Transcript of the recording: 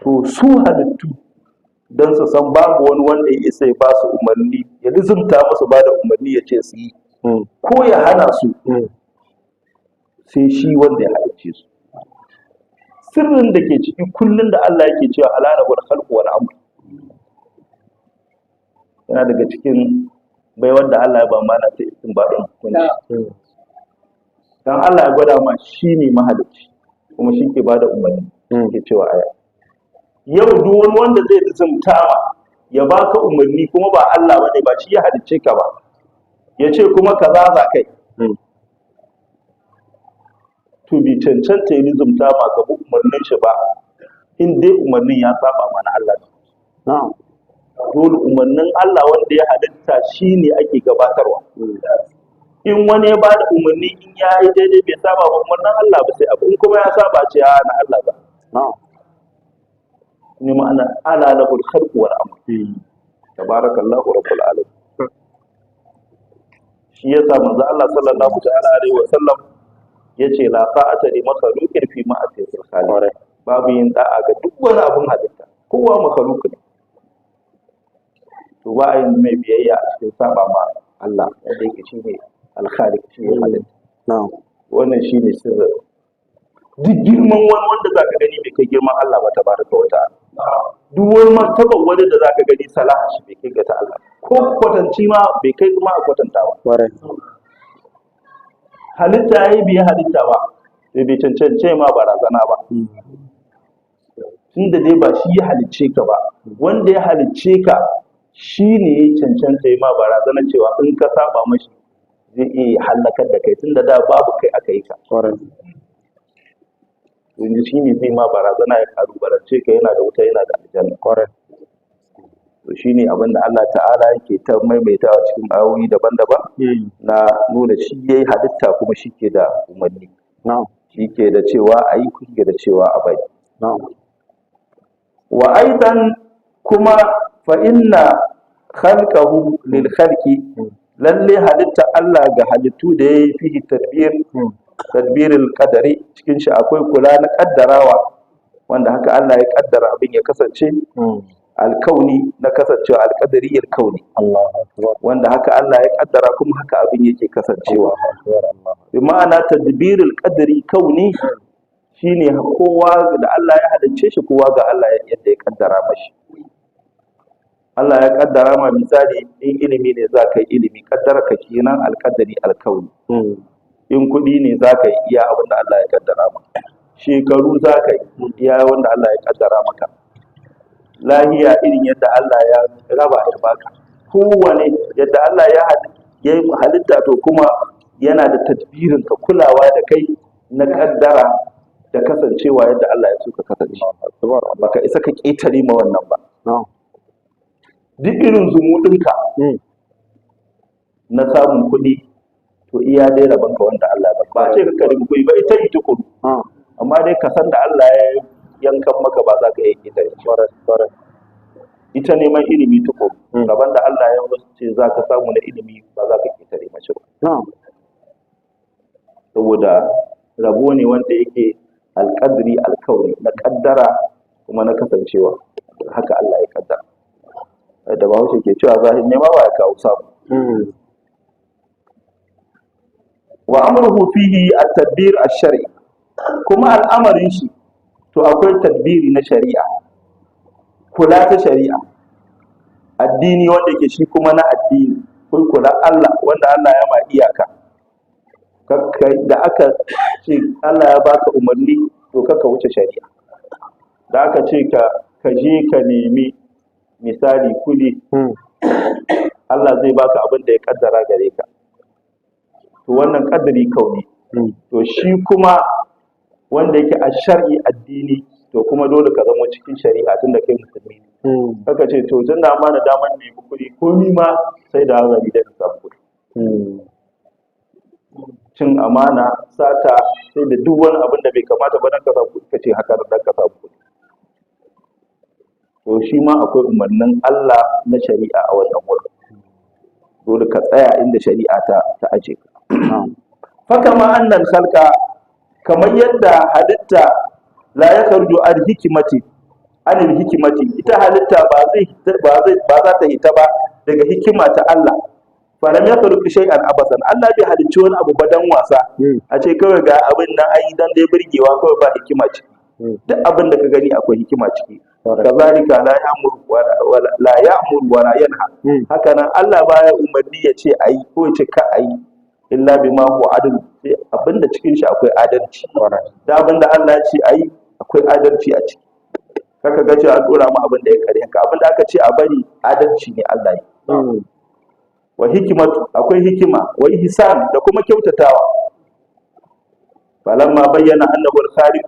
To su halittu don su san babu wani wanda ya isa ya ba su umarni, ya lizumta musu ba da umarni ya ce su yi ko ya hana su, sai shi wanda ya halicce su. Sirrin da ke ciki kullum da Allah yake cewa ala lahul khalqu wal amr, yana daga cikin baiwar da Allah ya ba mana ta istinbadin hukunci. Dan Allah ya gwada ma shi ne mahalicci kuma shi ke bada umarni, ke cewa aya. Yau duk wani wanda zai lizumta ma ya baka umarni kuma ba Allah bane ba, shi ya halicce ka ba, ya ce kuma kaza za kai, to bai cancanta ya lizumta ma ka bi umarnin shi ba in dai umarnin ya saba mana Allah. Dole umarnin Allah wanda ya halitta shi ne ake gabatarwa. In wani ya bada umarni, in ya yi daidai bai saba ba umarnin Allah ba, sai abu. In kuma ya saba, ce a na Allah ba. Ne ma'ana ala lahul khalqu wal amr, tabarakallahu rabbul alamin. Shi yasa manzo Allah sallallahu ta'ala alaihi wa sallam yace la ta'ata li makhluqin fi ma'asiyatil khaliq. Babu yin da'a ga duk wani abun halitta, kowa makhluq ne, to ba a yin mai biyayya a cikin saba ma Allah wanda yake shine al-khaliq, shi ne halitta. Wannan shine sirrin. Duk girman wani wanda zaka gani bai kai girman Allah ba tabaraka wa ta'ala. Duk wani martaban wani da zaka gani, salaha shi bai kai ga ta Allah ko kwatanci ma bai kai kuma a kwatanta ba. Halitta yayi bai halitta ba, bai cancance ma barazana ba, tunda dai ba shi ya halicce ka ba. Wanda ya halicce ka shi ne ya cancanta yi ma barazana cewa in ka saba mashi zai iya hallakar da kai, tunda da babu kai aka yi ka. Yanzu shi ne zai ma barazana, ya kalubalance ka, yana da wuta, yana da aljanna. To shi ne abin da Allah ta'ala yake ta maimaitawa cikin ayoyi daban-daban na nuna shi ya yi halitta kuma shi ke da umarni, shi ke da cewa a yi, shi ke da cewa a bari. Wa aidan kuma fa inna khalqahu lil khalqi, lalle halitta Allah ga halittu da yayi, fihi tadbir, tadbirul qadari, cikin shi akwai kula na kaddarawa, wanda haka Allah ya kaddara abin ya kasance, alkauni na kasancewa, alqadari alkauni, Allahu akbar. Wanda haka Allah ya kaddara kuma haka abin yake kasancewa. Allahu akbar, Allah. Bi ma'ana tadbirul qadari kauni shine kowa da Allah ya halicce shi, kowa ga Allah yadda ya kaddara mashi. Allah ya kaddara ma, misali, in ilimi ne za ka yi ilimi, kaddara ka kenan, alqadari alkauni. In kuɗi ne za ka yi, iya abin da Allah ya kaddara maka. Shekaru za ka yi, iya wanda Allah ya kaddara maka. Lahiya irin yadda Allah ya raba ya baka. Kowane yadda Allah ya yi halitta, to kuma yana da tadbirin ka, kulawa da kai na kaddara da kasancewa yadda Allah ya so ka kasance. Allahu akbar. Baka isa ka ƙetare ma wannan ba. Duk irin zumuɗinka na samun kuɗi, to iya dai rabonka wanda Allah ya ba ce ka nemi kuɗi ba, ita yi tukuru, amma dai ka san da Allah ya yankan maka ba za ka iya ƙetare shi. Kwarai kwarai. Ita neman ilimi tukuru, rabon da Allah ya ce za ka samu na ilimi ba za ka ƙetare mashi ba, saboda rabo ne wanda yake alƙadri alkauni, na ƙaddara kuma na kasancewa, haka Allah ya kaddara. Da Bahaushe ke cewa zahir nema ba ya kawo samu. Wa amruhu fihi at-tadbir ash-shar'i, kuma al'amarin shi to akwai tadbiri na shari'a, kula ta shari'a, addini wanda ke shi kuma na addini, kai kula Allah wanda Allah ya ma iyaka. Da aka ce Allah ya baka umarni, to kaka wuce shari'a. Da aka ce ka je ka nemi, misali, kudi, Allah zai baka abin da ya kaddara gare ka, to wannan kaddari kauni. To shi kuma wanda yake a shar'i addini, to kuma dole ka zama cikin shari'a tunda kai musulmi ne. Kaka ce to tun da bani damar nemi kuɗi, komi ma sai da hanzari da samu kuɗi, cin amana, sata, sai da duk wani abin da bai kamata ba dan ka samu kuɗi, ka ce haka dan ka samu kuɗi. To shi ma akwai umarnin Allah na shari'a a wannan wurin, dole ka tsaya inda shari'a ta aje ka. Fakama annal khalqa, kamar yadda halitta, la yakhruju an hikimati. Anil hikimati, ita halitta ba za ta hita ba daga hikima ta Allah. Falam yakhluq shay'an abasan, Allah bai halicci wani abu ba dan wasa, a ce kawai ga abin nan an yi dan dai burgewa kawai, ba hikima ciki. Duk abin da ka gani akwai hikima ciki. Kazalika la ya'muru wa la yanha. Haka nan Allah baya umarni ya ce ayi ko ya ce ka ayi illa bima huwa adl, sai abinda cikin shi akwai adalci. Da abinda Allah ya ce ayi, akwai adalci a ciki. Kaka ga cewa an dora mu abin da ya kare ka. Abinda aka ce a bari, adalci ne Allah yi. Wa hikimatu, akwai hikima, wa ihsan, da kuma kyautatawa. Falamma bayyana annahu al-khaliqul